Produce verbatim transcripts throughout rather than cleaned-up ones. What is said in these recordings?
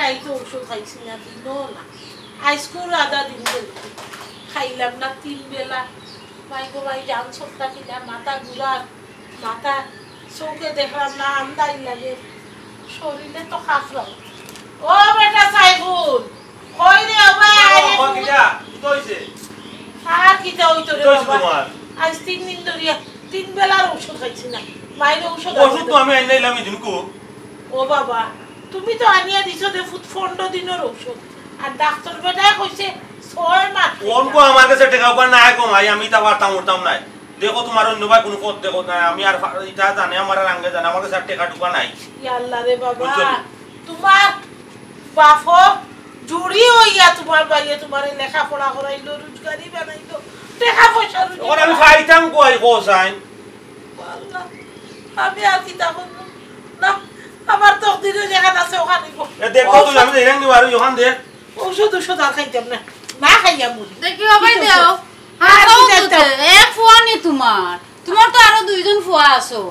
তাই তো ঔষধ খাইছি না, দিনও না। আইজকুর আধা দিন গেল, খাইলাম না তিন বেলা। মাই গো মাই, জান সপ্তাহ কিনা মাথা ঘুরার, মাথা চোখে দেখলাম না, আন্দাই লাগে, শরীরে তো খাফরাও। ও বেটা সাইফুল, কই রে? ও ভাই, আরে ও, কিতা? কিতা অইছে? আর কিতা অইতো রে কিতা অইছে বাবা? তোমার? আজ তিন দিন ধরিয়া তিন বেলার ঔষধ খাইছি না। মাইর ঔষধ ঔষধ আনতে তো আমি আনিলাম এই দিনকু। ও বাবা, তুমি তো আনিয়া দিছো দে ফুট পনেরো দিনের ঔষধ। আর ডাক্তার বেটায় কইছে ছয় মাস। কোন কো আমার কাছে টেকা উকা নাই গো মাই, আমি তা পারতাম উঠতাম নাই। দেখো তোমার অন্য ভাই কোনো পথ দেখো না, আমি আর ফা-, ইটা জানে আমার আর আঙ্গে জানে, আমার কাছে আর টেকা টুকা নাই। ইয়া আল্লাহ রে বাবা, বুঝছো নি? তোমার বাফ জুড়ি অইয়া তোমার ভাইয়ে তোমারে লেখাপড়া করাইলো, রোজগারি বানাইলো, টেকা পয়সা রুজি এখন আমি করা। খাইতাম কই কো সাইন? আল্লাহ, আমি আর কিতা করবো? না, আমার তকদিরে যেখান আছে ওখানে গো। এ দেখো তুই, আমি দেখলাম কি বারো ওখান দে। ঔষধ ঔষধ আর খাইতাম না, না খাইয়া মরি। দেখি ও ভাই কিতা দেও। ঔষধ? হ্যাঁ, আর তো কিতা উঠতে, ঔষধ? এক ফুয়া নি তোমার। তোমার তো আরো দুইজন ফুয়া আছো।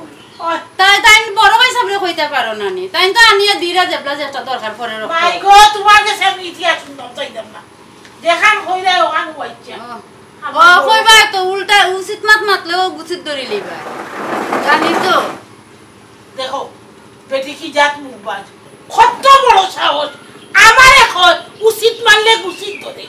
ওই। তাই, তাই বড় ভাই সাবরে কইতে পারো না নি? তাই তো আনিয়া দিরা যেবলা যেটা দরকার পড়ে রক্ত। মাই গো, তোমার কাছে আমি ইতিহাস শুনতাম চাইতাম না। যেখান কইরা ওখান কইছে। ও। আমার ও, বড় কইবা তো উল্টা উচিত মাত মাতলেও গুছিত ধরি লইবা। জানি তো। দেখো, বেটি কি জাত মুখবাজ। কত বড় সাহস। আমারে কয়, উচিত মারলে গুছিত ধরে।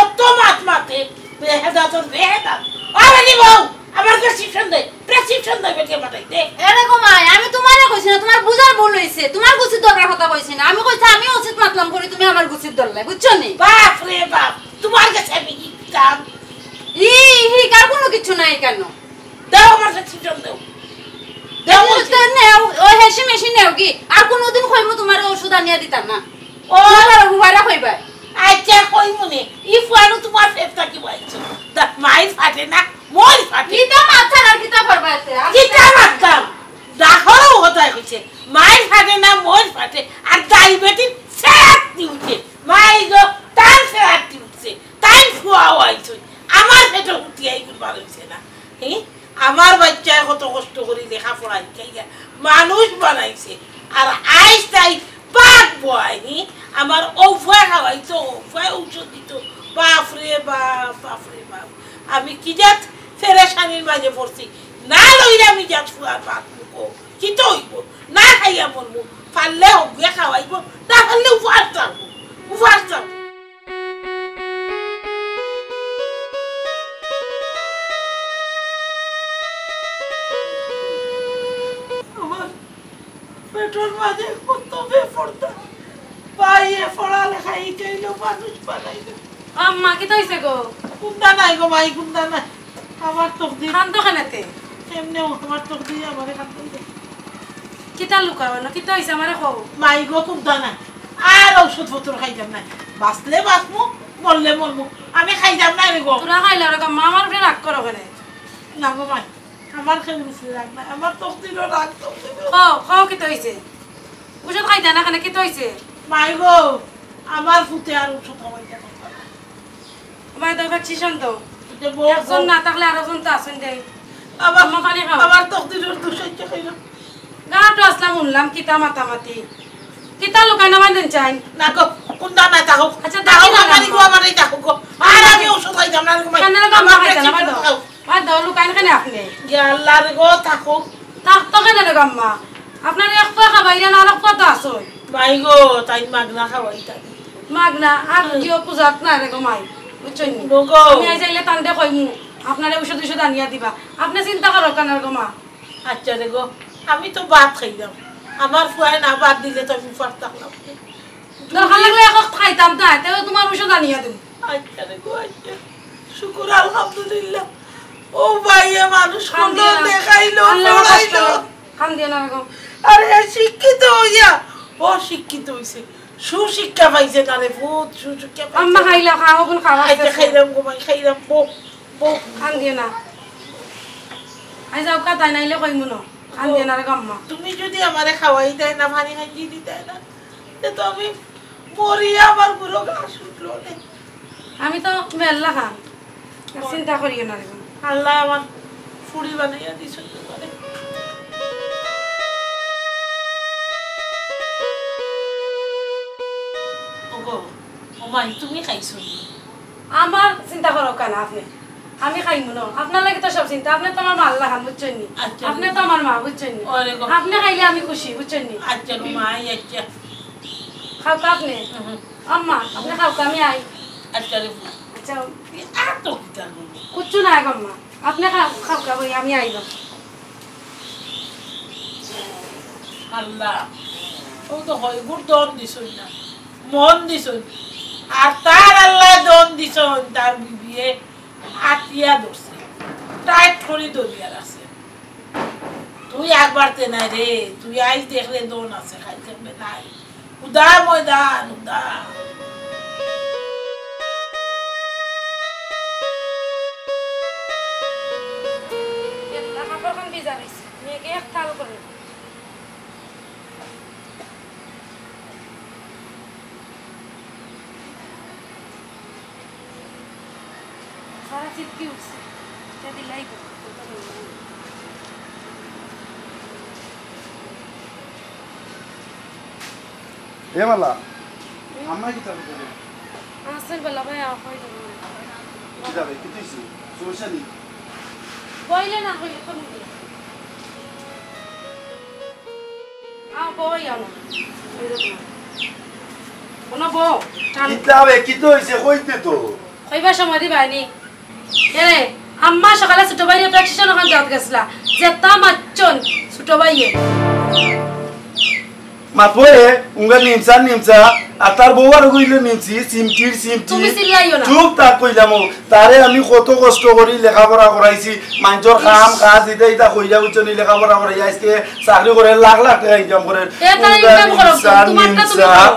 অত মাত মাতে, বেহেদাতর বেহেদাত। আরে বউ, আমার prescription দে, prescription দে, বেটি আমার দে। এরে গো মাই, আমি তোমারে কইছি না, তোমার বুঝার ভুল অইছে। তোমার গুছিত ধরার কথা কইছি না। আমি কইছি, আমি উচিত মাতলাম করি, তুমি আমার গুছিত ধরলে, বুঝছো নি? বাপ রে বাপ, তোমার কাছে আমি হিকতাম। ই, হিকার কোনো কিছু নাই কেন? দাও আমার কাছে চিঠি দাও। দাও তুমি বলছি। তো নেও, ওই হেসি মেশি নেও কি? আর কোনোদিন কইমু তোমারে ঔষধ আনিয়া দিতা না। ও। তোমার বুবাইরা কইবা। আচ্ছা, কইমু নে। ই ফুয়ানু তোমার পেট থাকি বাইছো। দা, মাইর ফাটে না, মোর ফাটে। কিতা মারছার আর কিতা করবা এতে? আর কিতা মারতাম? ডাকরও কথায় কইছে। মাইর ফাটে না, মোর ফাটে। আর ডায়াবেটিস সেরাত দি উঠে। মাই গো, তার সেরাত দি উঠছে। তাই ফুয়াও আইছই। আমার পেটো হুতিয়াই গুরবার অইছে না। হি? আমার বাচ্চায় কত কষ্ট করি লেখাপড়া শিখাইয়া মানুষ বানাইছে। আর আইজ তাই বাঘ বয়, হি? আমার ঔফায় খাওয়াইতো, ঔফায় ঔষধ দিতো। বাপ রে বাপ, বাপ রে বাপ। আমি কি জাত পেরেশানির মাঝে পড়ছি। না লইলে আমি জাত ফুয়ার বাঘ মুখো। কিতা অইবো? না খাইয়া মরমু। পারলে হগুয়ে খাওয়াইবো, না পারলে উপাস থাকবো। উপাস থাকবো। আমার পেটর মাঝে কত বেপর্দা। ভাইয়ে পড়ালেখা শিখাইলো, মানুষ বানাইলো। আম্মা, কিতা অইছে গো? কুন্তা নাই গো মাই, কুন্তা নাই। আমার তকদির। কান্দো কেনে তে? এমনেউ আমার তকদিরে আমারে কান্দাইছে। কিতা লুকাও না? কিতা অইছে আমারে কও। মাই গো, কুন্তা নাই। আর ঔষধ পত্র খাইতাম না। বাঁচলে বাঁচমু, মরলে মরমু। আমি খাইতাম না রে গো। তোরা খাইলে আর গো, মা আমার উপরে রাগ করো কেনে? না গো মাই, আমার কেউ উপরে রাগ নাই। আমার তকদিরও রাগ, তকদিরও। কও, কও কিতা অইছে? ঔষধ খাইতা না কেনে, কিতা অইছে? মাই গো, আমার ফুতে আর ঔষধ খাওয়াইতে পারতো না। আমার দরকার চিশন তো। এটা বউ, একজন বউ। না থাকলে আরোজন তো আছইন দে। আবার আম্মা পানি খাও। আবার তকদিরর দুষ হইতে কইল। গাটো আসলাম শুনলাম, কিতা মাতামাতি। কিতা লুকাই না মানেন চাই? না গো, কুন্তা নাই, থাকো। আচ্ছা, থাকো, দেখি না আমার গো, আম্মা। আমার এই থাকো গো। আর আমি ঔষধ খাইতাম না, এরকম কেন রে গো, আম্মা আমার খাইতা না, বাদ দাও। খাও। বাদ দাও, লুকাইন কেনে আপনি? ইয়া আল্লাহ রে গো, থাকো। থাকতো কেনে রে গো, আম্মা? আপনার এক পা খাবাইলে না, আর এক পা তো আছই। ভাই গো, তাই মাগনা খাওয়াইতা। মাগনা, আর হুম। কিও পূজাত না রে গো মাই, বুঝছইন নি? গো গো। আমি আইজ আইলে তানরে কইমু, আপনারে ঔষধ ঔষধ আনিয়া দিবা। আপনি চিন্তা করো কেনে রে গো মা? আচ্ছা রে গো, আমি তো ভাত খাইলাম। আমার ফুয়ায় না ভাত দিলে তো আমি পারতাম না। দরকার লাগলে এক খাইতাম তা, তেও তোমার ঔষধ আনিয়া দিমু। আচ্ছা রে গো, আচ্ছা। শুকুর আলহামদুলিল্লাহ। ও ভাইয়ে মানুষ কান্দিও না। দেখাইলো, আল্লাহ পড়াইলো। কষ্ট কান্দিও না রে গো। আরে শিক্ষিত হইয়া, ও শিক্ষিত হইছে। সুশিক্ষা পাইছে না রে, বহুত সুশিক্ষা পাইছে। আম্মা খাইলা, খাও, বোন খাওয়া আচ্ছা, শেষ। খাইলাম গো মাই, খাইলাম। বউ, বউ। কান্দিও না। আই যাও, কাদায় নাইলে কইমু না। কান্দিও না রে গো আম্মা। তুমি যদি আমারে খাওয়াই দেয় না, পানি খাইয়ে দিতে না, তে তো আমি মরি, আমার বুড়ো ঘাস উঠলো নে। আমি তো মেল্লা খান, চিন্তা করিও না রে। আল্লাহ আমার ফুড়ি বানাইয়া দিছইন তোমারে। ও মাই, তুমি খাইছো নি? আমার চিন্তা করো কেন আপনি? আমি খাইমু না। আপনার লাগি তো সব চিন্তা। আপনি তো আমার মা আল্লাহ খান, বুঝছেন নি? আচ্ছা। আপনি তো আমার মা, বুঝছেন নি? ওরে গো। আপনি খাইলে আমি খুশি, বুঝছেন নি? আচ্ছা গো মাই, আচ্ছা। খাও তো আপনি। হুম। আম্মা, আপনি খাও তো, আমি আই। আচ্ছা রে। আচ্ছা। আর তো কিতা করবো? কিচ্ছু না গো আম্মা। আপনি খাও, খাও, খাও, আমি আইলাম। আল্লাহ, ও তো হয় গুর দম দিছইন না, মন দিছইন। আর তার আল্লাহ দম দিছইন, তার বিবিয়ে আতিয়া ধরছে, টাইট করি ধরিয়া রাখছে। তুই একবার তে নাই রে, তুই আইজ দেখলে দন আছে, খাই থাকবে নাই। উদা ময়দান, উদা। আল্লাহ, কাপড়খান ভিজা রইছে। মেঘে এক তাল করে। সারা চিটকি উঠছে। এটা দিলাই তো। এ বালা, হুম? আম্মা কিতা করে? আসল বালা ভাই, আ, হয় তো। কিতা ভাই, কিতা হইছে? সমস্যা নি? বইলে না হইলে কোন দিন? আ, বই আনো। এই যে তোমার। কোনো বউ, টান। কিতা ভাই, কিতা হইছে? কইতে তো। কইবার সময় দিবায় নি। এরে, আম্মা সকালে ছোট ভাইরে প্রেসক্রিপশন ওখান দেওয়াত গেছলা। যেতা মারছইন ছোট ভাইয়ে। মাতবো এ, উঙ্গা নিমসা, নিমসা, আর তার বউ আর কইলে নিমসি, সিমটির, সিমটি। তুমি চিল্লাইও না। চুপ থাক কইলাম ও। তারে আমি কত কষ্ট করি লেখাপড়া করাইছি, মাইনষর কাম কাজ ইতা ইতা কইরা বুঝছো নি, লেখাপড়া করাই আইজকে চাকরি করে লাখ লাখ টেকা ইনকাম করে। এ তার উঙ্গা ইনকাম করো, নিমসা, তোমারটা তুমি নিমসা। করো।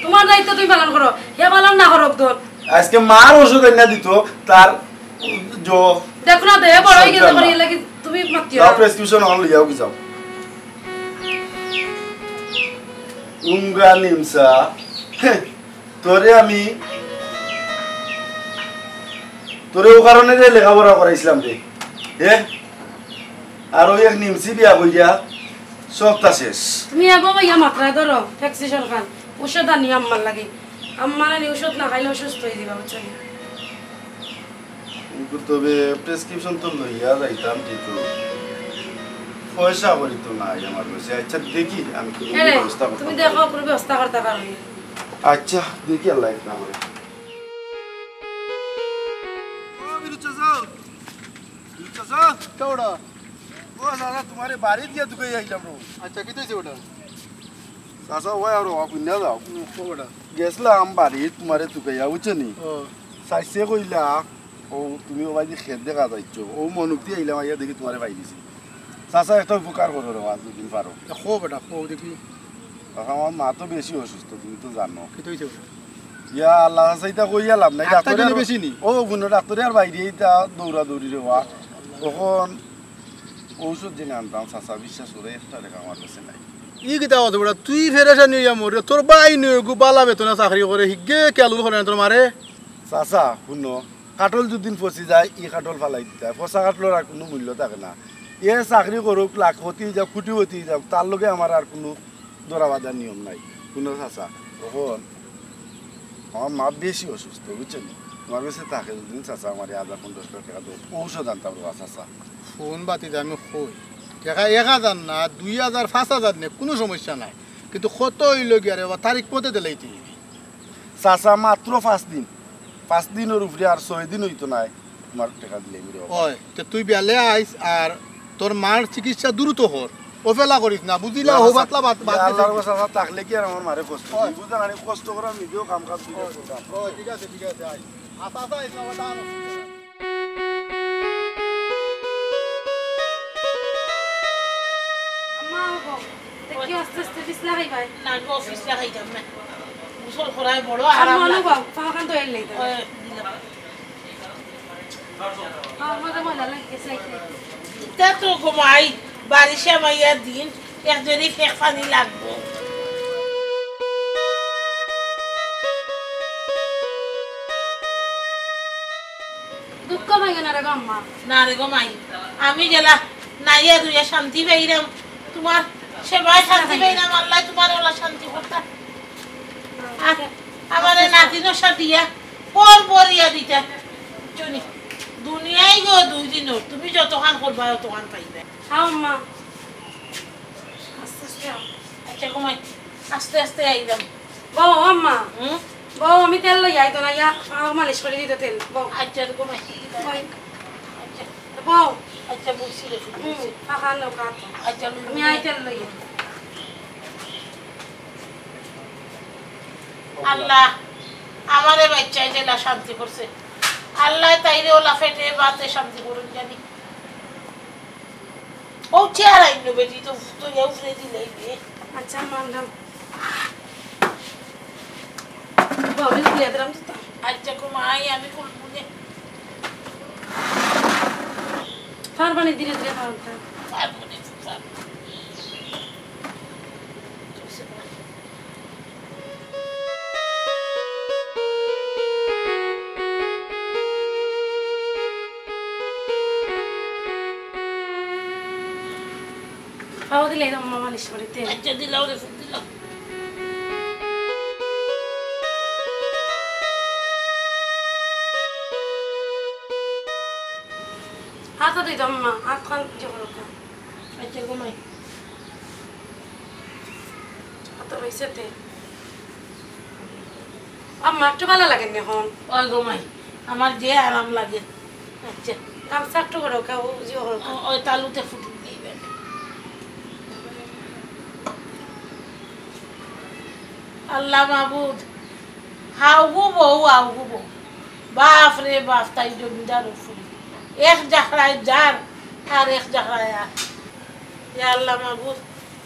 তোমার দায়িত্ব তুমি পালন করো, হে পালন না করো একদম। আজকে মার ওষুধ আইনা দিত, তার জ-, দেখো না তো, এ বড় হয়ে গেছে, সন্তান না। করি লাগি তুমি মাতিও যাও, না। প্রেসক্রিপশন অন লইয়াও কি যাও। উঙ্গা নিমসা, হে, তোরে আমি, তোরে ও কারণে রে লেখাপড়া করাইছিলাম রে, হে? আর ওই এক নিমসি বিয়া কইয়া সবটা শেষ। তুমি এগো ভাইয়া মাত্রা ধরো, প্রেসক্রিপশন খান, ঔষধ আনি আম্মার লাগি। আম্মার আনি ঔষধ না খাইলে অসুস্থ হয়ে দিবা, বুঝছো নি? কিন্তু তবে প্রেসক্রিপশন তো লইয়া যাইতাম, কিন্তু পয়সা করি তো নাই আমার কাছে। আচ্ছা, দেখি আমি কোনো এরে, ব্যবস্থা করতে তুমি পারি। দেখো, কোনো ব্যবস্থা করতে পারো নি। আচ্ছা, দেখি আল্লাহ এক নম্বরে। ও, বিরু চাচা। বিরু চাচা। কে ওটা? ও, চাচা, তোমারে বাড়ি দিয়া তুকাই আইলাম রো। আচ্ছা, কিতা হইছে ওটা? চাচা, ওই আরো, আপনি না যাও। হুম, কে ওটা? গেছলাম বাড়ি তোমারে তুকাইয়া, বুঝছো নি? ও। চাইছে কইলা, ও, তুমি ও বাড়ি খেত দেখা যাইছো। ও মনুক দিয়ে আইলাম, আইয়া দেখি তোমারে পাই দিছি। চাচা, একটা উপকার করো রে, আজ দুদিন পারো। এ, কো বেটা, কো দেখি। চাচা, আমার মা তো বেশি অসুস্থ, তুমি তো জানো। কিতা হইছে ওটা? ইয়া আল্লাহ, চাচা, ইতা কইয়া লাভ নাই। ডাক্তার ডাক্তারে জনে আর বেশি নি? ও, কোনো ডাক্তারে আর বাইরে ইতা দৌড়াদৌড়ি রে ওয়া। তখন ঔষধ জেনে আনতাম, চাচা, বিশ্বাস করে একটা টাকা আমার কাছে নাই। ই কিতা কথা বেটা, তুই ফেরেশানি হইয়া মরে, তোর ভাই নয় গো, বালা বেতনে চাকরি করে, হিগে কেলুল করে না তোর মারে? চাচা, হুনো, কাঠল দুদিন পচি যায়, ই কাঠল ফালাই দিতে হয়। পচা কাঠলর আর কোনো মূল্য থাকে না। এ চাকরি করুক, লাখপতি হয়ে যাক, কোটিপতি হয়ে যাক, তার লগে আমার আর কোনো ধরা বাঁধার নিয়ম নাই। হুনো চাচা, তখন আমার মা বেশি অসুস্থ, বুঝছেন? তোমার কাছে থাকে দুদিন চাচা, আমার হাজার পনেরোশো টাকা দেও, ঔষধ আনতাম রে চাচা। ফোন বাতি যে আমি কই, টাকা এক হাজার না, দুই হাজার, পাঁচ হাজার নে, কোনো সমস্যা নাই, কিন্তু কত হইল গিয়া রে বাবা, তারিখ মতে দিলেই তুই। চাচা, মাত্র পাঁচ দিন, পাঁচ দিনর উপরে আর ছয় দিন হইতো নাই, তোমার টাকা দিলে আমি রে বাবা। ওই, তো তুই বিয়ালে আইস আর তোর মার চিকিৎসা দ্রুত কর, অফেলা করিস না, বুঝিলা? ইয়া হো চাচা, বাতলা বাত, বাত ইয়া দিছে। আল্লাহর কথা চাচা, থাকলে কি আর আমার মারে কষ্ট ওই। দিই? বুঝা নাই, কষ্ট করা নিজেও কাম কাজ দিলে ওই, করতাম। ওই, ঠিক আছে, ঠিক আছে, আয়। আচ্ছা, আচ্ছা, আইস না, বাবা, দাঁড়াও। আম্মা, ও গো, দেখি আস্তে আস্তে পিছলা খাইবাই। না গো, পিছলা খাইতাম না। গোসল করায় বড় আরাম আম্মা, লাগে। নো বাবা, পাখান তো এর লেগে। ওই, দিলাম। আমার তো মজা লাগে, খাইতে। ইতা তো ঘুমাই, বাড়ি সামাইয়া দিন, এক জরি ফেক পানি লাগবো। দুঃখ লাগে না রে গো আম্মা? না রে গো মাই, আমি গেলা নাইয়া দুইয়া শান্তি পাইরাম, তোমার সেবায় শান্তি পাইরাম, আল্লাহ তোমার ওলা শান্তি করতা। আর আমার দিনর সাথে ইয়া পর পর ইয়া দিতা। বুঝছো নি? দুনিয়ায় গো দুই দিনর, তুমি যতখান করবা অতখান পাইবা। হ্যাঁ, আম্মা। আস্তে আস্তে আও। আচ্ছা, ঘুমাই। আস্তে আস্তে আইলাম। বউ, আম্মা। হুম? বউ, আমি তেল লই আইতো না, ইয়া, পাও মালিশ করি দিতো তেল। বউ। আচ্ছা, ঘুমাই। বউ। আচ্ছা। বউ। আচ্ছা, বুঝছি রে, হুম, বুঝছি। পাখান নৌকা তো। আচ্ছা, লুলু আমি আই তেল লই। আল্লাহ, আমারে বাচ্চায় যেলা শান্তি করছে। আল্লাহ তাইরে ওলা পেটে বাতে শান্তি করুন জানি। ও চেয়ার আইন বেটি তো, তো ইয়া উফরে দিলে রে। আচ্ছা, মানলাম। বাবা, আমি খুলে দিলাম তো। আচ্ছা, ঘুমাই, আমি খুলবো নে। পারবা নি ধীরে ধীরে খাওয়ান, খাওয়ান। পারবো নে, পারবো। পাও দিলে এরকম মালিশ করিতে। আচ্ছা, দিলাও রে, দিলাও। হাত দিতাম মা, হাত খান যে করো। আচ্ছা, ঘুমাই। কত রইছে তে? আম্মা, একটু ভালা লাগে না এখন? ওই ঘুমাই, আমার যে আরাম লাগে। আচ্ছা। গামছা একটু করো, কেউ যে করো। ও-, ওই তালুতে ফুটি দিবেন। আল্লাহ মাবুদ, হাউ হু বউ, হাউ হু বউ। বাপ রে বাপ, তাই জমিদার ফুরি। এক জাখরায় যার, আর এক জাখরায় আর। ইয়া আল্লাহ মাবুদ,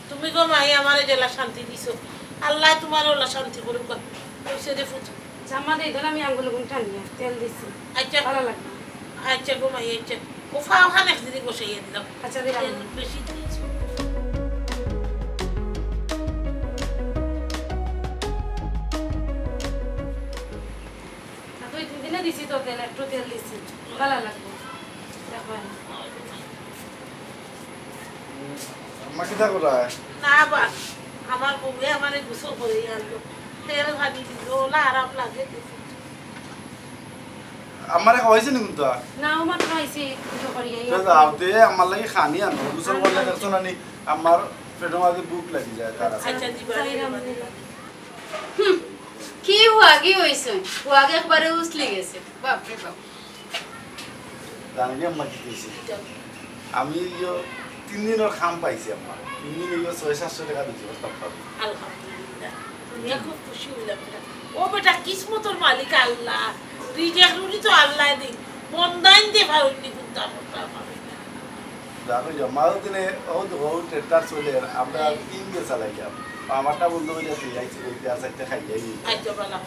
তুমি গো মাই আমারে যেলা শান্তি দিছো, আল্লাহ তোমারে ওলা শান্তি করুক। কইছে রে ফুত। জামা দেই ধর, আমি আঙ্গুল গুন টানিয়া তেল দিছি। আচ্ছা। ভালা লাগে। আচ্ছা গো মাই, আচ্ছা। ও ফাও খান একদিনই বসাইয়া দিলাম। আচ্ছা, দিলাম। তেল বেশি দিয়েছো। আর দুই তিন দিনে দিছি তো তেল, একটু তেল দিছি। ভালা লাগবে। দেখো। আম্মা কিতা করায়? না বা, আমার বউয়ে আমারে গোসল করাইয়া আনলো, তেল পানি দিল, ওলা আরাম লাগে। আমারে খাওয়াইছে নি কুন্তা? না, আমার খাইছে, গোসল করিয়া। তো যাও তে, আমার লাগি খানি আনো, গোসল করলে দেখছো না নি, আমার পেটর মাঝে ভুক লাগি যায়, তাড়াতাড়ি। আচ্ছা, দিবা। হুম, কি হুয়াগি হইছে? হুয়াগি একবারে উছলি গেছে। বাপ রে বাপ। জানি না আম্মা কি কইছে? আমি ইয়ো তিন দিনর কাম পাইছি আম্মা। তিন দিন ইয়ো ছয় সাতশো টেকা দিছি, প্রস্তাব পাবো। আলহামদুলিল্লাহ। তুমি খুব খুশি হইলাম বেটা। ও বেটা, কিসমতর মালিক আল্লাহ। রিজেক রুজি তো আল্লাহ দেই। বন্দাইন দে ফারুক নি কুন্তা করতা পারে না। জানো যে মারো দিনে ও তো ও টেন্ডার চলে, আমরা তিন দিয়ে চালাই যাব। আমারটা বন্ধ হয়ে যাচ্ছে, যাইছি, যাইতে আর চাইতে খাই যাই। আচ্ছা, বালা।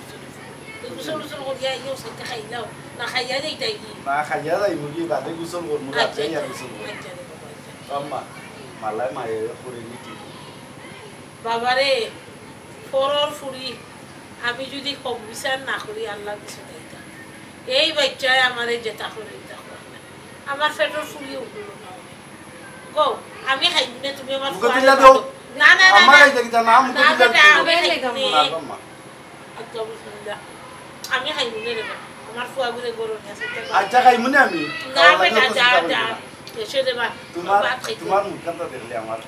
গোসল গোসল করিয়া আইও, সাথে খাইলাও। না খাইয়া যাইতাই কি? না খাইয়া যাই, মুরগি বাদে গোসল করমু, আচ্ছা, রাতে আর আচ্ছা। গোসল করমু। আচ্ছা রে বাবা, আচ্ছা। আম্মা, মালায় মায়ে করে নি কি? বাবারে, পরর ফুরি, আমি যদি হক বিচার না করি, আল্লাহ কিছু দেইতা। এই বাচ্চায় আমারে যেতা করে, ইতা করে না। আমার পেটর ফুরিও উঠলো না। গো, আমি খাইমু না, তুমি আমার মুখে ফুয়ারে দিলা দেও। বাদো। না, না, না, আমার না। এই দেখি না, মুখে না, দিলা বেটা, দেও। আমি খাইমু না। না, আম্মা। আচ্ছা, বিসমিল্লাহ। আমি খাইমু না রে বা। আমার ফুয়া ঘুরে গরম আছে, তো আচ্ছা, খাইমু না আমি। না, খাওয়া লাগলে বেটা, তো যা, চিন্তা করি যা। না। এসে রে বা, তোমার, ভাত খাইতে। তোমার মুখখানটা দেখলে আমার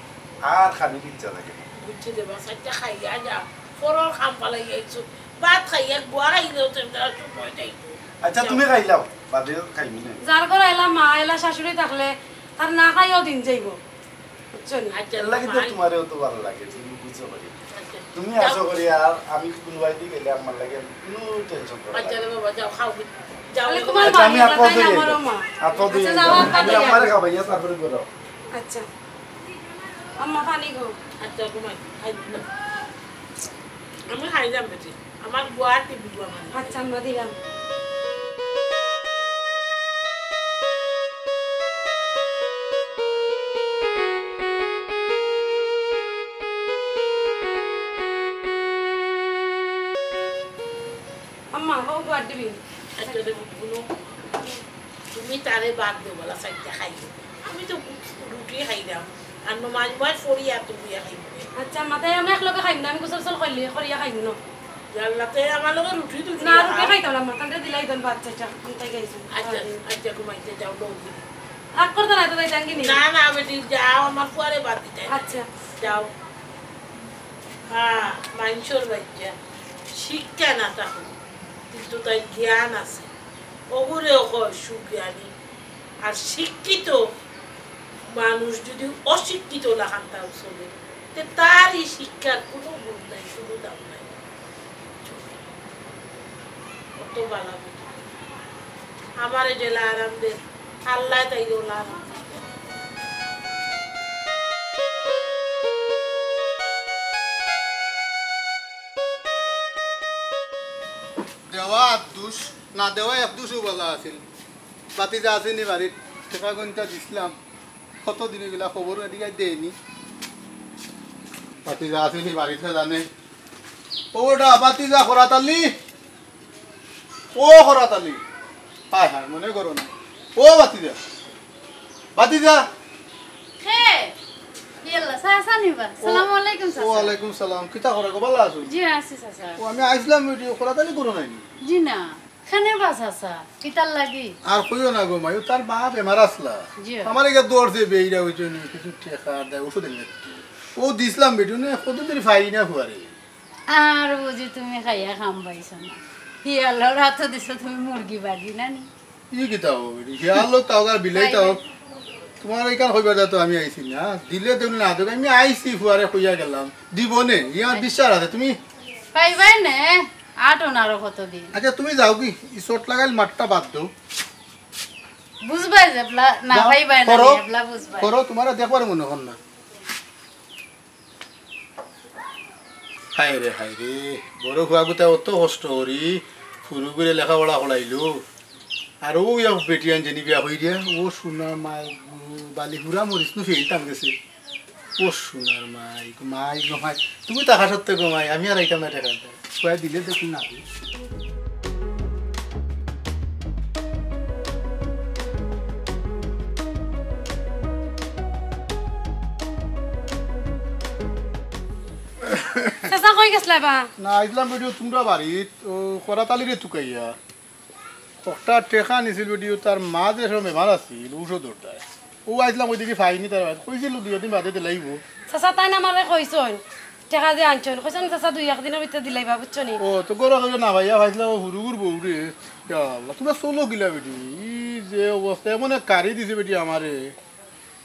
আর খানির ইচ্ছা থাকে না। বুঝছি রে বা, আচ্ছা, খাইয়া যা। পরর কাম পালাই আইছো। ভাত খাইয়া গুয়া খাইলেও তো একটা সময় যাইবো। আচ্ছা, যাও। তুমি খাইলাও, বাদে খাইমু না। যার ঘর এলা মা, এলা শাশুড়ি থাকলে তার না খাইয়াও দিন যাইবো। বুঝছো নি? আচ্ছা, এর লাগি তো মাই। তোমারে অত ভালা লাগে, তুমি বুঝো করি। আচ্ছা। তুমি যাও। আশা করি আর আমি কোনো বাড়িতে গেলে আমার লাগে কোনো টেনশন করা আচ্ছা লাগে রে না। বাবা, যাও, খাও। যাও। তাহলে তোমার আচ্ছা, মা, আমি আর আমার কত তাই দিয়ে আমারও যাই? মা। আর কত দিয়ে আচ্ছা, যাই? যাও, আর আমি তাই আমারে যাও। খাবাইয়া তারপরে বেরো। আচ্ছা। আম্মা, পানি গো। আচ্ছা, ঘুমাই। খাই না। আমি খাই না বেশি। আমার গুয়া টিভি গুয়া মানে। আচ্ছা, আম্মা, দিলাম। আম্মা, হো গুয়া টিভি। আচ্ছা, দেখো, হুনো। তুমি তারে বাদ দেও, বলা সাইডটা খাইও। আমি তো রুটি খাইলাম। আর নমাজ ময় ফড়িয়া তো বুয়া খাইব। আচ্ছা, মাথায় আমি একলগে খাইম না, আমি গোসল গোসল করলে করিয়া খাইম না। আল্লাহ, তে আমার লগে রুটি দুটি না, রুটি খাও। খাইতাম না, আমার তাহলে দিলাই দেন বাচ্চা চা, আমি তাই খাইছি। আচ্ছা, আচ্ছা, ঘুমাইতে যাও, বউ। রাগ করতে না তো, তাই জানি নি? না, না, বেটি, যাও, আমার ফুয়ারে বাদ দিতে। আচ্ছা। যাও। হ্যাঁ, মানুষের বাচ্চা, শিক্ষা না থাকো, কিন্তু তাই জ্ঞান আছে। ওগুরেও কয় সুজ্ঞানী। আর শিক্ষিত মানুষ যদি অশিক্ষিত লাখান তাও চলে, তে তার এই শিক্ষার কোনো গুণ নাই, কোনো দাম নাই। কত বালা বেটি। আমারে যেলা আরাম দে, আল্লাহ তাই ওলা আরাম দে। দেওয়া আট দুষ, না দেওয়া এক দুষও বালা আছিল। বাতিজা আছেনি বাড়িত? টেকা গইন্তা দিছলাম, কত দিন অইগেলা খবর এদিকে দেয়নি। বাতিজা আছেনি বাড়িত জানে? ওটা বাতিজা খরাত আলী, ও খরাত আলী, হায় হায়, মনে করো না। ও বাতিজা, বাতিজা। কে? ইয়াল্লা, চাচা নি বা? ও, সালামু আলাইকুম, চাচা। ওয়ালাইকুম সালাম। কিতা খবর গো, বালা আছো? জি, আছি, চাচা। ও, আমি আইছলাম, ওই যে খরাত আলী ঘরো নাইনি? জি না। কেনে বা চাচা, কিতার লাগি? আর কইও না গো মাই, ও তার মা বেমার আছলা। জি। আমার এগিয়ে দৌড়ছে, বেইরা ওই জন্য কিছু টেকা দেয়, ওষুধ এনে দিতে। ও দিছলাম বেটি, নে কত দিন পাই না ফুয়ারে। আর বুঝি তুমি খাইয়া কাম পাইছো না। হিয়ালর আতো দিছো তুমি মুরগি বাজি না নি? ই কিতা অইবো বেটি? হিয়ালো তাও আর বিলাই তাও। তোমার এইখান কইবার তো আমি আইছি না। দিলে দেও না দেও, আমি আইছি ফুয়ারে কইয়া গেলাম। দিব নে, ইয়ার বিশ্বাস আছে। তুমি পাইবায় নে, আটো না আরো কতদিন। আচ্ছা, তুমি যাও কি? ই চোট লাগাইল মাতটা বাদ দেও। বুঝবায় যে এবলা না যাও, পাইবায় না, করো, এবলা বুঝবায়। করো, তোমারে দেখবার মনে হন না। হায় রে, হায় রে, বড় ফুয়াগুতা অত কষ্ট করি, ফুরুগুরে লেখাপড়া করাইলো। আর ও ইয়া বেটি আনছে নি বিয়া করিয়া, ও সোনা মাই গো, বালি হুরা মরিচ নু ফেল টান গেছে। ও সোনার মাই গো, মাই গো মাই। তুমি থাকা সত্ত্বে গো মাই, আমি আর আইতাম না টেকা। কয়া দিলে দেখুন না। চাচা কই গেছলা বা? না, আইছলাম বেটি, তোমরা বাড়িত, ও, খরাত আলীরে তুকাইয়া। একটা টেকা নিছিল বেটি, তার মা যে সব বেমার আছিল, ঔষধ অটায়। ও আইছলাম, ওই দেখি পাইনি তার বাড়িত। কইছিল দুই দিন বাদে দিলাইবো। চাচা, তাইন আমারে কইছইন, টেকা যে আনছইন। কইছইন, "চাচা, দুই এক দিনর ভিতরে দিলাইবা", বুঝছো নি? ও, তো গরো গরো না ভাইয়া, ভাইছলা ও হুরুগুর বউ রে। ইয়া আল্লাহ, তোমরা চলো কিলা বেটি? ই যে অবস্থা, এমন এক কারি দিছে বেটি আমারে।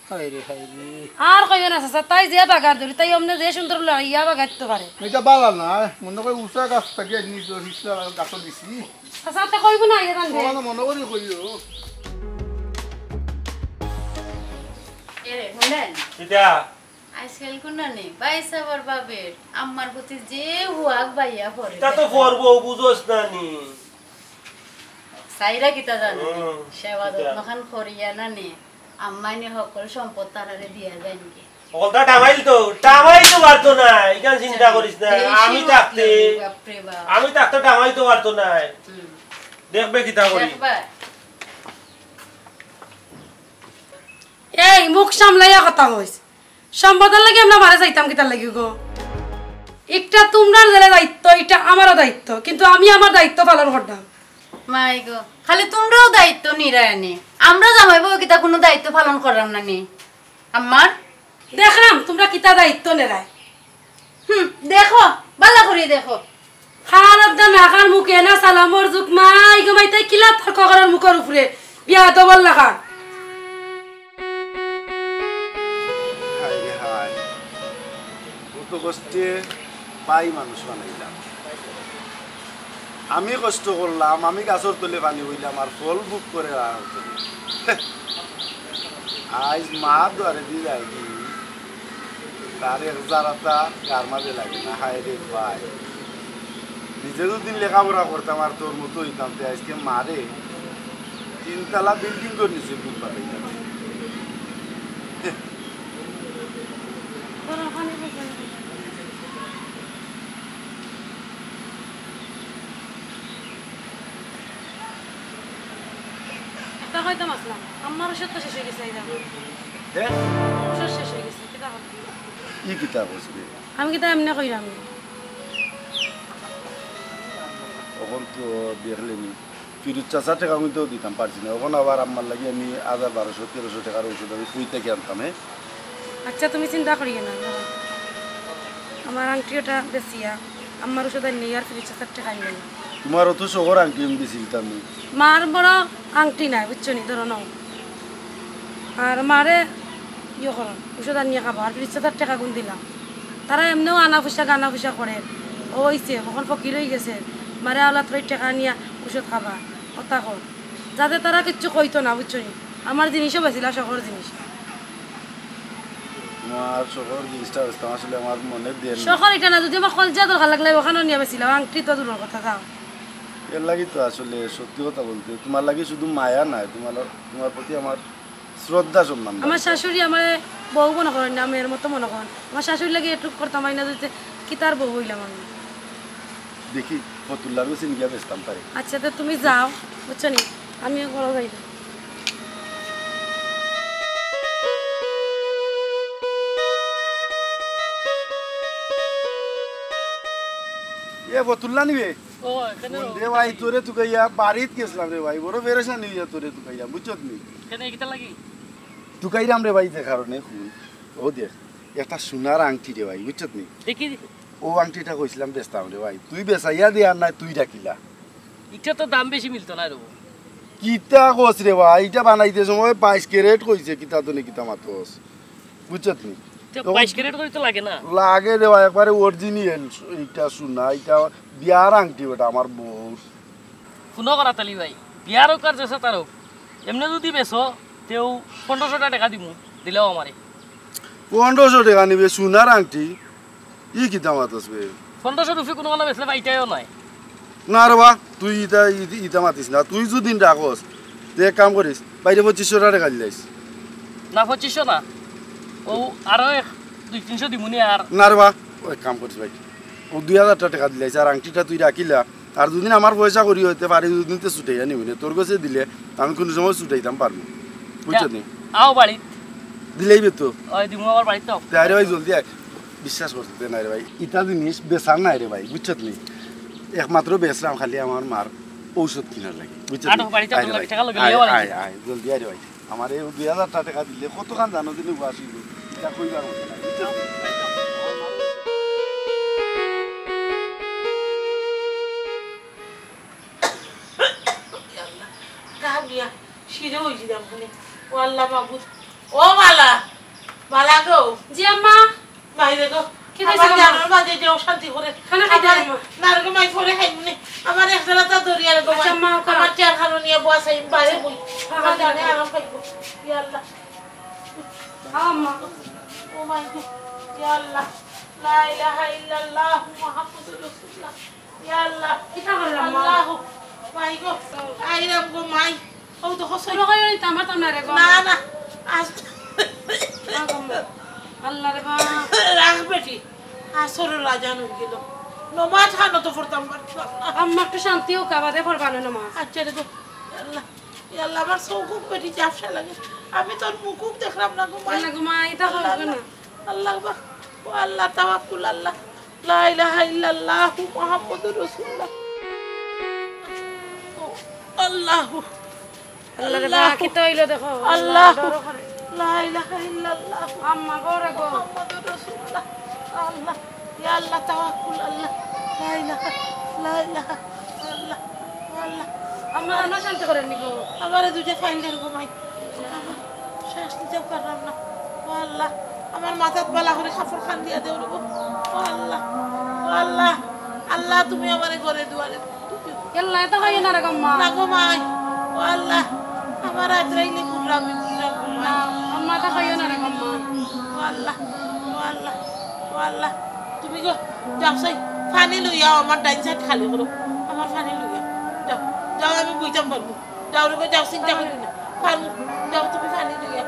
হায় রে, হায় রে। আর কইও না চাচা, তাই যে বাগার ধরি, তাই অমনে যে সুন্দর লড়াইয়া বাগাইতো পারে। এটা বালা না, মনে কয় উষা গাছ থাকি নিজ হিসলা গাছ দিছি। চাচা, তে কইবো না, ইয়ে রান্ধে। ও, না, মনে করি কইও। এরে, হুনলেন? কিতা? আজকাল কোন নি, ভাই সাবর বাবের, আম্মার প্রতি যে হুয়াক বাইয়া পড়ে। তা তো পড়বো, বুঝোস না নি। সাইরা কিতা জানো নি? হুম, সেবা কিতা? যত্ন খান করিয়া না নি, আম্মাইনে হকল সম্পদ তারারে দিয়া যাইনগি। হকলতা টামাইল তো, টামাইল তো পারতো না, ইখান চিন্তা করিস না। দেশি আমি থাকতে, বাপরে বাপ। আমি থাকতে টামাইল তো পারতো না। হুম। দেখবে কিতা করি। দেখবা। এই মুখ সামলাইয়া কথা কইস। সম্পদর লাগি আমরা মারা যাইতাম কিতার লাগি গো? একটা তোমরার যেলা দায়িত্ব, এটা আমারও দায়িত্ব, কিন্তু আমি আমার দায়িত্ব পালন করতাম। মাই গো, খালি তোমরাও দায়িত্ব নিরায় নি, আমরা জামাই বউ কিতা কোনো দায়িত্ব পালন করলাম না নি? আমার দেখলাম তোমরা কিতা দায়িত্ব নেরায়। হুম, দেখো, বালা করি দেখো। খান আবদা না খান মুখে না সালামর যুগ মাই গো মাই তাই কিলা তর্ক করার মুখর উপরে বিয়া দবল লাখান। হায় রে হায়, কত কষ্টে পাই মানুষ বানাইলাম। আমি কষ্ট করলাম, আমি গাছর তলে পানি বইলাম, আর ফল ভোগ করে রাখতে। আইজ মা দুয়ারে দি যায়গি, তার এক জারাতা গার মাঝে লাগে না। হায় রে ভাই, নিজে যদি লেখাপড়া করতাম আর তোর মতো হইতাম, তে আজকে মারে তিনতলা বিল্ডিং করে নিচে ঘুম পাতাইতাম। একটা কইতাম আসলাম, আমার ওষুধ তো শেষ হয়ে গেছে, এই দেখো। দে। ওষুধ শেষ হয়ে গেছে, কিতা করতাম? ই কিতা করছবে? আমি কিতা এমনি কইলাম? অখন তো দেখলেনি, ফিরুজ চাচার টেকা আমি তো দিতাম পারছি না। অখন আবার আম্মার লাগি আমি হাজার বারোশো তেরোশো টেকার ঔষধ আমি কই থাকি আনতাম, হে? আচ্ছা, তুমি চিন্তা করিও না। আমার আংটি ওটা বেচিয়া আম্মার ঔষধ আনিয়া আর ফিরুজ চাচার টেকা আনিয়া। তোমার অত শখর আংটি আমি বেচিলিতাম নি। মার বড় আংটি নাই, বুঝছো নি, ধরো নাও। আর মারে ইয়ে করো, ঔষধ আনিয়া খাবা, আর ফিরুজ চাচার টেকা গুন দিলাম। তারা এমনেও আনা পয়সা গানা পয়সা করে, ও অইছে, অখন ফকির অইগেছে, মারে আওলাদ করি টেকা আনিয়া ঔষধ খাবা, কথা কর। যাতে তারা কিচ্ছু কইতো না, বুঝছো নি? আমার জিনিসও বেচিলা, শখর জিনিস। তোমার শখর জিনিসটা বেচতাম, আসলে আমার মনে দেন। শখর এটা না, যদি আমার কলজা দরকার লাগলে অখানও নিয়া বেচিলাও, আংটি তো দূরর কথা, যাও। এর লাগি তো আসলে সত্যি কথা বলতে তোমার লাগি শুধু মায়া নাই, তোমার, তোমার প্রতি আমার শ্রদ্ধা সম্মান আমার দরকার। শাশুড়ি আমারে বউ মনে করইন না, মেয়ের মতো মনে করইন। আমার শাশুড়ির লাগি এটুক করতাম পারি না, যদি কিতার বউ অইলাম আমি। দেখি, ফতুল্লার গেছে নিয়ে বেচতাম পারি। আচ্ছা, তো তুমি যাও, বুঝছো নি? আমিও ঘরো যাই। এ ফতুল্লা নিবে? ও, এখানে রে ভাই, তোরে তুকাইয়া বাড়িত গেছিলাম রে ভাই, বড় পেরেশানি অইয়া তোরে তুকাইয়া, বুঝছত নি? কেনে, কিতা লাগি? তুকাইরাম রে ভাই, যে কারণে হুন, ও দেখ, একটা সোনার আংটি রে ভাই, বুঝছত নি? দেখি। ও আংটিটা কইছিলাম বেচতাম রে ভাই, তুই বেচাইয়া দে আর নাই তুই রাখিলা। ইটা তো দাম বেশি মিলতো না রে। কিতা কস রে ভাই, ইটা বানাইতে সময় বাইশ ক্যারেট কইছে, কিতা তো নি কিতা মাতস, বুঝছত নি? তো বাইশ ক্যারেট করি তো লাগে না। লাগে রে ভাই, একবারে অরিজিনাল। ইটা সোনা, ইটা বিয়ার আংটি বেটা আমার বউর। হুনো করাত আলী ভাই, বিয়ার অউক আর যেছা তার অউক, এমনে যদি বেচো, তেউ পনেরোশো টেকা দিমু, দিলাও আমারে। পনেরোশো টেকা নিবে সোনার আংটি? ই কিতা মাতস বে? পনেরোশো রুপি কুনুখানো বেচলে পাইতায়ও নায়। না রে বা, তুই ইতা, ই-, ইতা মাতিস না। তুই যদি রাখস, তে এক কাম করিস, বাইরে পঁচিশশো টেকা দিলাইস। না, পঁচিশশো না, ও আরো এক দুই তিনশো দিমুনি আর। না রে বা, ও এক কাম করিস ভাই, ও দুই হাজার টেকা দিলাইস, আর আংটিটা তুই রাখিলা, আর দুদিন আমার পয়সা করি অইতে পারি, দুদিন তো ছুটাইয়া নিবি না। তোর গেছে দিলে আমি কুনু সময় ছুটাইতাম পারমু, বুঝছত নি? আও বাড়িত। দিলাইবে তো? ওই দিমু আবার বাড়িত তো। তে আরে ভাই, জলদি আয়। বিশ্বাস করতে না রে ভাই, ইতা জিনিস বেচার নাই রে ভাই, বুঝছত নি? একমাত্র বেচরাম খালি আমার মার ঔষধ কিনার লাগি, বুঝছত নি? আয় রে ভাই। আয়, আয়, আয়, জলদি আয় রে ভাই। আমার এই দুই হাজার টেকা দিলে কতখান জানো দিলে বাসি গো। ইটা কইবার মতো না, বুঝছো? গা বিয়া, শিরে অইছি দাম খানি। ও আল্লাহ মাবুদ। ও বালা, বালা গো। জি আম্মা। বাইরে গো। কি আমার হইছে গো, মা? জানোর মাঝে যে অশান্তি করে। খানা খাইতে আমার আইবো। না রে গো, মাই পরে খাইমু নে। আমার এক জেলা তা দরিয়া রে গো, আচ্ছা, মাই। মা, খাও। আমার চেয়ার খানো নিয়ে বস আইম, বাইরে বই। খাও, আমার খাও, জানে খাও। আরাম পাইবো। ইয়া আল্লাহ। খাও, আম্মা। ও মাই গো। ইয়া আল্লাহ। লা ইলাহা ইল্লাল্লাহ মুহাম্মাদুর রাসূলুল্লাহ। ইয়া আল্লাহ। কিতা করলাম, মা? আল্লাহ। মাই গো। আইরাম গো, মাই। ও তো হসই। পুরো কই হইতো আমার তো না রে গো। না, না। আজ আল্লাহ রে বা। রাখ বেটি। আসরের আজান অই গেল। নমাজ খানো তো পড়তাম পারতাম না। আম্মা একটু শান্তি অউক, বাদে পড়বা না নমাজ। আচ্ছা রে গো। আল্লাহ, ইয়া আল্লাহ, আমার চউখ বেটি ঝাপসা লাগে। আমি তোর মুখ দেখলাম না গো মাই। আল্লাহ গো মাই, ইতা আল্লাহ, হবে না। আল্লাহ, আল্লাহ, ও আল্লাহ, তাওয়াক্কুল আল্লাহ। লা ইলাহা ইল্লাল্লাহু মুহাম্মাদুর রাসূলুল্লাহ। আল্লাহু আল্লাহ রে বা, আল্লাহু কিতা অইলো দেখো। আল্লাহু ডর করে। লা ইলাহা ইল্লাল্লাহু আম্মা গো রে গো। মুহাম্মাদুর রাসূলুল্লাহ। আল্লাহ, ইয়া আল্লাহ, তাওয়াক্কুল আল্লাহ। লা ইলাহা, লা ইলাহা, আল্লাহ, আল্লাহ। আমার আনা শান্তি করেন নি গো। আমারে দুইটা ফাইন দেন গো মাই। শ্বাস নিতে পারলাম না। ও আল্লাহ, আমার মাথাত বালা করে কাপড় খান দিয়া দেও রে গো। ও আল্লাহ, ও আল্লাহ, আল্লাহ তুমি আমারে ঘরে দুয়ারে ঢুকিও। আল্লাহ, এটা খাইও না রে গো আম্মা। না গো মাই, ও আল্লাহ, আমার আজরাইলে কুটরামি, কুটরামি। না, আম্মা, এটা খাইও না রে গো আম্মা। ও আল্লাহ, ও আল্লাহ, ও আল্লাহ, তুমি গো যাও চাই পানি লইয়াও, আমার ডাইন সাইড খালি করো, আমার পানি লইয়াও। যাও, যাও, আমি বইতাম পারবো। যাও রে গো, যাও, চিন্তা করিও না। পারমু, যাও তুমি পানি লইয়া।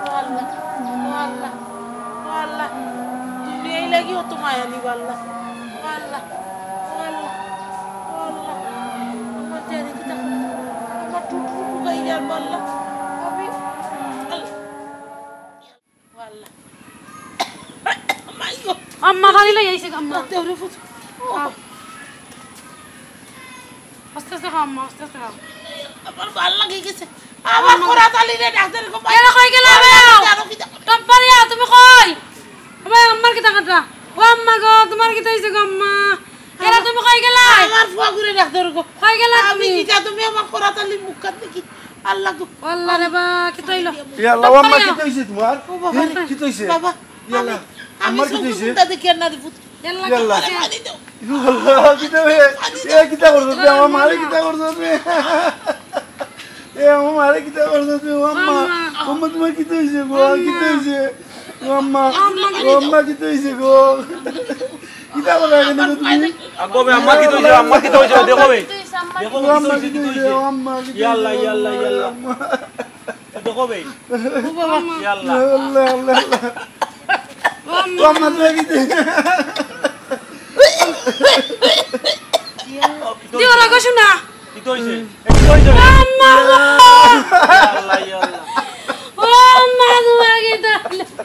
ও আল্লাহ, ও আল্লাহ, ও আল্লাহ। তুমি এই লাগি অত মায়া নিবা আল্লাহ। ও আল্লাহ, ও আল্লাহ, ও আল্লাহ। আমার জানি কি তা, আমার টুটু টুকাই যার আল্লাহ। আমি, আল্লাহ। ও আল্লাহ। মাই গো। আম্মা গাড়ি লই আইছে গো, আম্মা। দেউরে ফুত। ও। আহ। আস্তে আস্তে খাও আম্মা, আস্তে আস্তে খাও। আমার ভালা লাগি গেছে। আমার খোরা তালি রে, ডাক্তার গো, এরা কই গেলা বে? আরো কিতা? টপ্পারিয়া, তুমি কই? ও ভাই, আম্মার কিতা কাটা? ও আম্মা গো, তুমার কিতা অইছে গো আম্মা? এরা তুমি কই গেলা? আমার ফুয়া ঘুরে ডাক্তার গো। কই গেলা আমি তুমি? কিতা তুমি আমার খোরা তালি মুখ কান দেখি। আল্লাহ গো। ও আল্লাহ রে বা, কিতা অইলো? ইয়া আল্লাহ, ও আম্মা, টপ্পারিয়া। কিতা অইছে তুমার? ও বাবা রে। কিতা অইছে? বাবা, ইয়া আল্লাহ, আমি, আমি আম্মার কিতা চোখ অইছে? মুখ দেখি আর না রে পুত। ইয়া আল্লাহ। ইয়া আল্লাহ, কিতা রে? এ কিতা করছো তুমি? আমার মারে কিতা করছো তুমি? এ আমার মারে কিতা করছো তুমি? ও আম্মা, ও আম্মা, তুমার কিতা অইছে গো? কিতা অইছে? ও আম্মা, ও আম্মা, কিতা অইছে গো? কিতা করো এখানে গো তুমি? আগো বে, আম্মা কিতা অইছে? আম্মা কিতা অইছে? দেখো বে। দেখো ও বে, কিতা আম্মা, অইছে? কিতা কিতা অইছে? অইছে? ও আম্মা, কিতা ইয়া আল্লাহ, অইছে? ইয়া আল্লাহ, ইয়া আল্লাহ। আম্মা। দেখো বে। ও বাবা। ইয়া আল্লাহ। আল্লাহ, আল্লাহ, আল্লাহ। ও আম্মা। ও আম্মা, তুমি কি দে? দিও রাখো শোনা। কিতা অইছে? এ, কিতা অইছে? ও আম্মা গো। ইয়া আল্লাহ, ইয়া আল্লাহ। ও আম্মা, তোমার কিতা?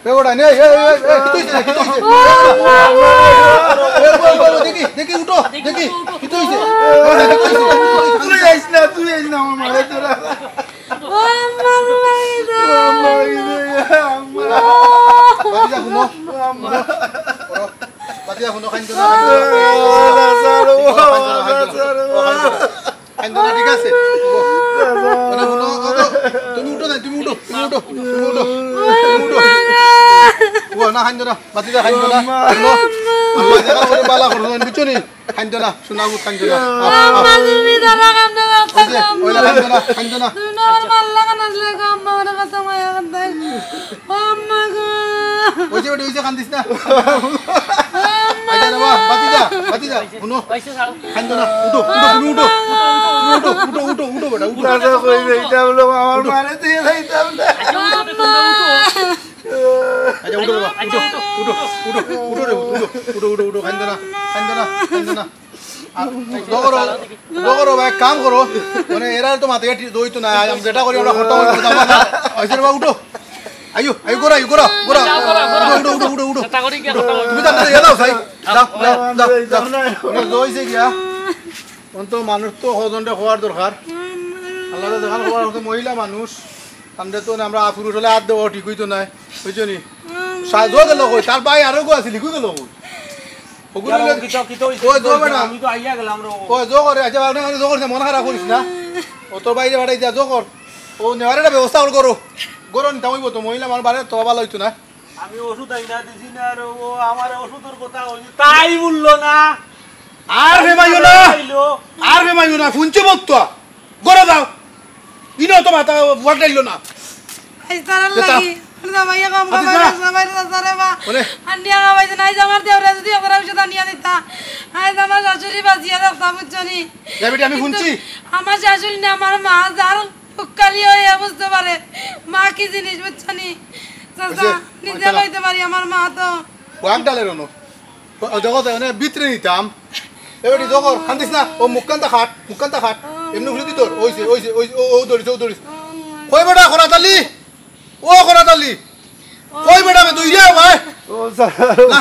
এ, ওটা নে, এ, এ, এ, কিতা অইছে? কিতা অইছে? ও আম্মা গো। এ, এ, এ, দেখি, দেখি, উঠো, দেখি, কিতা অইছে? তুই আইস না, তুই আইস না, আমার মারে তোরা। ও আম্মা, তোমার কিতা? ও আম্মা, এই যে, আম্মা। বাতিজা, হুনো। ও আম্মা। বাতিজা, হুনো, কাইন্দো না, কাইন্দো না। ও, বাবা, বাবা, বাবা। কাইন্দো না, ঠিক আছে? মানে, হুনো, ও তো, তুমি উঠো না, তুমি উঠো, তুমি উঠো, তুমি উঠো, তুমি উঠো। ও, না, কাইন্দো না, বাতিজা, কাইন্দো না। হুনো, আল্লাহ দেখা করে বালা করো, বুঝছো নি? কাইন্দো না, শোনা গো, কাইন্দো না। আহ, আহ। আম্মা, তুমি দাঁড়া, কান্দো না, ওই যে, কান্দো ওই না। কাইন্দো না, কাইন্দো না। তুমি না আমার ভালা লাগান আসলে গো, আম্মা, আমার কথা মায়া কথা। ও আম্মা গো। ওই যে, ওই যে, ওই যে, কান্দিস না। ও আম্মা আচ্ছা রে বাবা, গো। বাতিজা, বাতিজা, হুনো। কাইন্দো না, উঠো, উঠো, তুমি উঠো। উঠো, উঠো, উঠো, উঠো, বেটা, উঠো। দাদা, কই যাইতাম লো, আমার উঠো। মারে দিয়ে যাইতাম না। আম্মা। আচ্ছা, উঠো রে, উঠো, উঠো, উঠো, উঠো, উঠো, উঠো, উঠো, উঠো, উঠো, উঠো, কাইন্দো না, কাইন্দো না, কাইন্দো না। আর, জো করো, জো করো, ভাই, এক কাম করো। মানে, এরা তো মাথা গেটি দইতো না, আমি যেটা করি, আমরা করতাম, করতাম, করতাম। আইসে রে বাবা, উঠো। আইও, আইও, ঘুরো, আইও, ঘুরো, ঘুরো। উঠো, উঠো, উঠো, উঠো, উঠো। চেষ্টা করি গিয়া করতাম, করতাম। তুমি তো আমাদের ইয়ে দাও, সাই। যাও, যাও, যাও, যাও। মানে, জো অইছে গিয়া। অন্ত মানুষ তো হজনটা হওয়ার দরকার। আল্লাহ তো দেখান হওয়ার মতো মহিলা মানুষ। আমরা তো আমরা পুরুষ হলে হাত দেওয়া ঠিক অইতো নায়, বুঝছো নি? সা-, জো গেল কই? তার ভাই আরো গো আছিল, কই গেল কই? ওগুলো ইয়ার, লোক-, কিতা, কিতা অইছে? ওই জো বেটা। আমি তো আইয়া গেলাম রে। ওই জো করে, আচ্ছা, আপনি মানে জো করছে, মন খারাপ করিস না। ও তোর বাইরে পাঠাই দিয়া জো কর। ও নেওয়ার একটা ব্যবস্থা কর, করো। গরম নিতাম অইব তো, মহিলা আমার বাড়ির তো ভালা অইতো না। আমি ওষুধ আইনা দিছি না রে, ও আমার ওষুধের কথা অইছে, তাই বললো না। আর হে মাইও না। আইলো। আর হে মাইও না, ফুনছে বক্তা। ঘরে যাও। ইনো তো মাথা ওয়াটাইলো না। আইজ তারার লাগি। আরে ভাইয়া, কাম কামাই না, সবাই তো তারে বা। আন্ডিয়া কামাই নাই, আমার দেওরা যদি আমার ঔষধ আনিয়া দিতা। আইজ আমার শাশুড়ি বাঁচিয়া থাকতাম, বুঝছো নি? যা বেটি, আমি কিন্তু হুনছি। আমার শাশুড়ি না, আমার মা, যার উক্কালি অইয়া বুঝতে পারে। মা কি জিনিস, বুঝছো নি? চাচা, ওই যে, নিজে কইতে পারি, আমার মা তো। ওয়াক ডালে রনো। ও, দেখো তো, মানে, ভিতরে নিতাম। এ বেটি, দেখো, কান্দিস না। ও মুখখানটা খাট, মুখখানটা খাট। এমনি ঘুরে দিত। ওই যে, ওই যে, ওই যে, ও, ও ধরিস, ও ধরিস। কই বেটা, খরাতালি? ও খরাতালি। কই বেটা, বে, তুই রে, ভাই? ও, স্যার। না,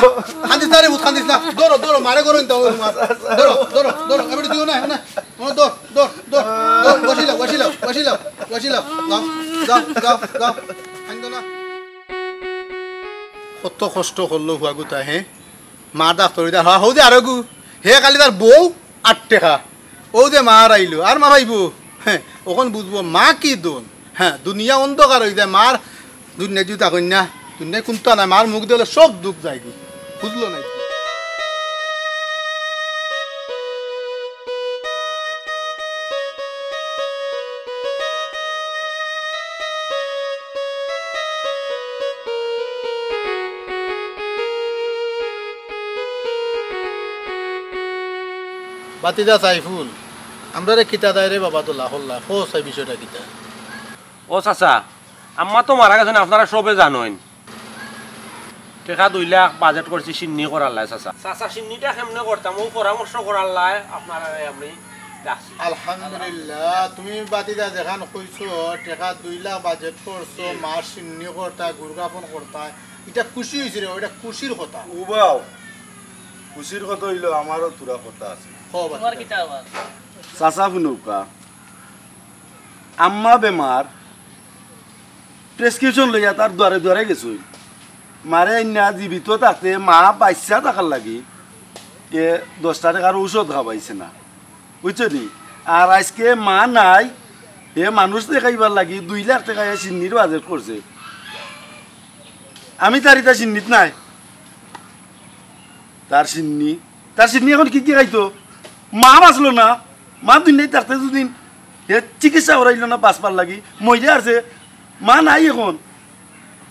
কান্দিস না রে, ভূত কান্দিস না। ধরো, ধরো, মারে করো নিতাম, ওই মার। ধরো, ধরো, ধরো। এ বেটি, দিও না, না। ও, ধর, ধর, ধর, ধর। বসিলাও, বসিলাও, বসিলাও, বসিলাও। যাও, যাও, যাও, যাও। কান্দো না। কত কষ্ট করলো ফুয়াগুতা, হে? মা ডাক্তর অইতা, হা, হউ যে আরোগু। হে খালি তার বউ আর টেকা। অউ যে মা হারাইলো, আর মা পাইবো? হে, অখন বুঝবো মা কি দন। হে, দুনিয়া অন্ধকার অই যায়, মার দুনিয়া যদি থাকইন না, দুনিয়া কুন্তা নাই, মার মুখ দেখলে সব দুখ যায়গি। বুঝলো না? ভাতিজা সাইফুল, আমরারে কিতা দেয় রে বাবা তোলা হল্লা, কও চাই বিষয়টা কিতা? ও চাচা, আম্মা তো মারা গেছইন, আপনারা সবে জানইন। টেকা দুই লাখ বাজেট করছি শিন্নি করার লাই, চাচা। চাচা, শিন্নিটা কেমনে করতাম, অউ পরামর্শ করার লাই আপনারারে আমি ডাকছি। আলহামদুলিল্লাহ, তুমি ভাতিজা যেখান কইছো, টেকা দুই লাখ বাজেট করছো, মার শিন্নি করতা, গুরগাপন করতা, ইটা খুশি অইছে রে, ইটা খুশির কথা। উবাও, খুশির কথা অইলো, আমারও থুড়া কথা আছে। কও ভাতিজা। তোমার কিতা আবার? চাচা হুনউক্কা, আম্মা বেমার, প্রেসক্রিপশন লইয়া তার দুয়ারে দুয়ারে গেছইন। মারে আইন্না জীবিত থাকতে মা বাইচ্চা থাকার লাগি এ দশটা টেকার ঔষধ খাবাইছে না, বুঝছো নি? আর আইজকে মা নাই, হে মানুষ দেখাইবার লাগি দুই লাখ টেকা হে শিন্নির বাজেট করছে। আমি তার ইতা শিন্নিত নাই। তার শিন্নি, তার শিন্নি এখন কিতা দি খাইতো? মা বাঁচলো না, মা দুনিয়াত থাকতে দুদিন হে চিকিৎসা করাইলো না বাঁচবার লাগি, মইরা আছে, মা নাই এখন।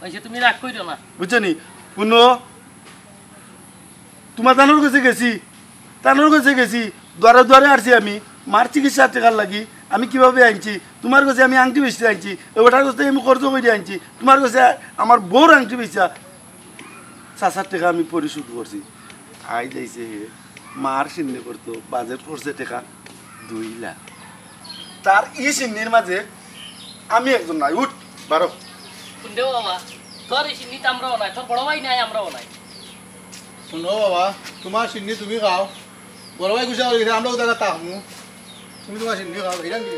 অইছে, তুমি রাগ কইরো না। বুঝছো নি? হুনো, তুমার তানর গেছে গেছি, তানর গেছে গেছি, দুয়ারে দুয়ারে আরছি আমি, মার চিকিৎসার টেকার লাগি আমি কিভাবে আনছি, তুমার গেছে আমি আংটি বেচিয়া আনছি, এ বেটার গেছে আমি খরচ করিয়া আনছি, তুমার গেছে আমার বউর আংটি বেচিয়া চাচার টেকা আমি পরিশোধ করছি। আইজ আইছে হে, মার শিন্নি করতো, বাজেট করছে টেকা দুই লাখ। তার ই শিন্নির মাঝে আমি একজন নাই, উঠ, বারো। হুন রে বাবা, তোর ই শিন্নিত আমরাও নাই, তোর বড় ভাই নাই, আমরাও নাই। হুনো বাবা, তুমার শিন্নি তুমি খাও, বড় ভাই গুছা করি গেছে, আমরাও তারা তাকমু, তুমি তুমার শিন্নি খাও, হেরান কি?